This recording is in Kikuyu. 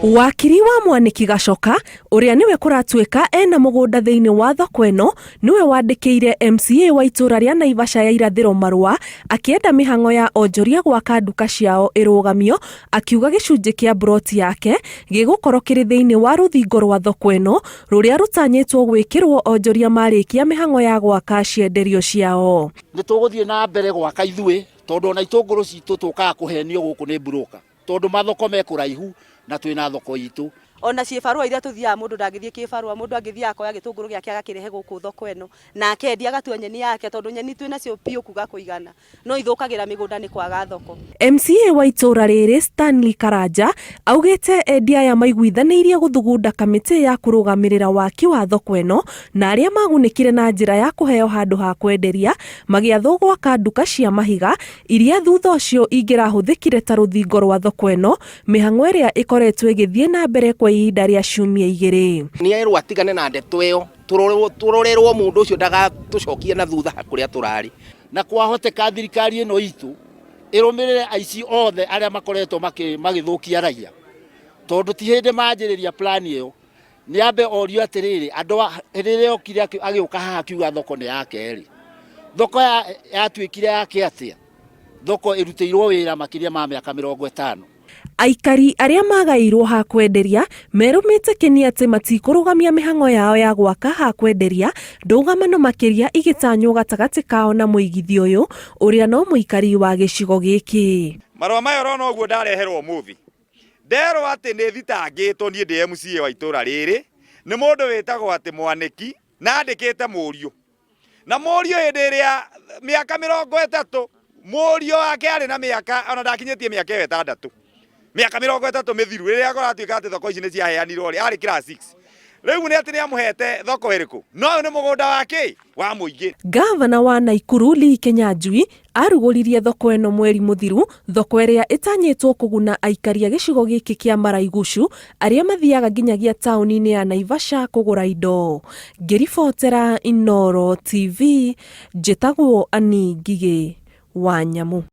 Wakiri wa Mwanĩki Gachoka ũrĩa nĩwe kũratuĩka ena mũgũnda thĩinĩ wa thoko ĩno nĩwe wandĩkĩire MCA wa itũra rĩa Naivasha ya irathĩro marũa akĩenda mĩhang'o ya onjoria gwaka nduka ciao ĩrũgamio, akiuga gĩcunjĩ kĩa mburoti yake gĩgũkorwo kĩrĩ thĩinĩ wa rũthingo rwa thoko ĩno rũrĩa rũtanyĩtwo gwĩkĩrwo onjoria marĩkia mĩhang'o ya gwaka cienderio ciao. Nĩ tũgũthiĩ na mbere gwaka ithuĩ tondũ ona itũngũrũ citũ tũkaga kũhenio gũkũ nĩ mburũka tondũ mathoko me kũraihu na twĩna thoko itũ. Ona ciĩbarũa iria tũthiaga mũndũ ndangĩthiĩ kĩbarũa, mũndũ angĩthiaga akoya gĩtũngũrũ gĩake agakĩrehe gũkũ thoko ĩno na akendia agatua nyeni yake tondũ nyeni twĩnacio biũ kuga kũigana no ithũkagĩra mĩgũnda nĩ kwaga thoko. MCA wa itũũra rĩrĩ Stanley Karanja augĩte endia aya maiguithanĩirie gũthugunda kamĩtĩ ya kũrũgamĩrĩra waki wa thoko ĩno na arĩa magunĩkire na njĩra ya kũheo handũ ha kwenderia magĩathwo gwaka nduka cia mahiga iria thutha ũcio ingĩrahũthĩkire ta rũthingo rwa thoko ĩno, mĩhang'o ĩrĩa ĩkoretwo ĩgĩthiĩ na mbere kwa ihinda rĩa ciumia igĩrĩ. Nĩ erwo atigane na ndeto ĩyo, tũrorerwo mũndũ ũcio ndagatũcokie na thutha kũrĩa tũrarĩ. Na kwahoteka thirikari ĩno itũ ĩrũmĩrĩre aici othe arĩa makoretwo magĩthũkia raia, tondũ ti hĩndĩ manjĩrĩria plan ĩyo. Nĩ ambe orio atĩrĩrĩ, andũ hĩndĩ ĩrĩa okire agĩũka haha akiuga thoko nĩ yake rĩ, thoko yatuĩkire yake atĩa? Thoko ĩrutĩirwo wĩra makĩria ma mĩaka 50. Aikari arĩa magaĩirwo ha kwenderia merũmĩte kĩni atĩ matikũrũgamia mĩhang'o yao ya gwaka ha kwenderia, ndũgamano makĩria igĩtanywo gatagatĩ kao na mũigithia ũyũ ũrĩa no mũikari wa gĩcigo gĩkĩ. Marũa maya ũrona ũguo ndareherwo ũmũthĩ, nderwo atĩ nĩ thitangĩtwo niĩ ndĩ MCA wa itũra rĩrĩ nĩ mũndũ wĩtagwo atĩ Mwanĩki na andĩkĩte mũriũ, na mũriũ hĩndĩ ĩrĩa mĩaka 30 mũriũ wake arĩ na mĩaka ona ndakinyĩtie mĩaka ĩyo 6, mĩaka 30 mĩthiru rĩrĩa kũratuĩka atĩ thoko ici nĩ ciaheanirwo rĩ, arĩ class 6. Rĩu nĩ atĩ nĩ amũhete thoko ĩrĩkũ? No ũyũ nĩ mũgũnda wa kĩ? Wa mũingĩ. Gavana wa Naikuru Lee Kinyanjui arugũririe thoko ĩno mweri mũthiru, thoko ĩrĩa ĩtanyĩtwo kũguna aikari a gĩcigo gĩkĩ kĩa Maraigucu arĩa mathiaga nginyagia taũni-inĩ ya Naivasha kũgũra indo. Ngĩribotera Inooro TV, njĩtagwo Annie Ngigĩ wa Nyamu.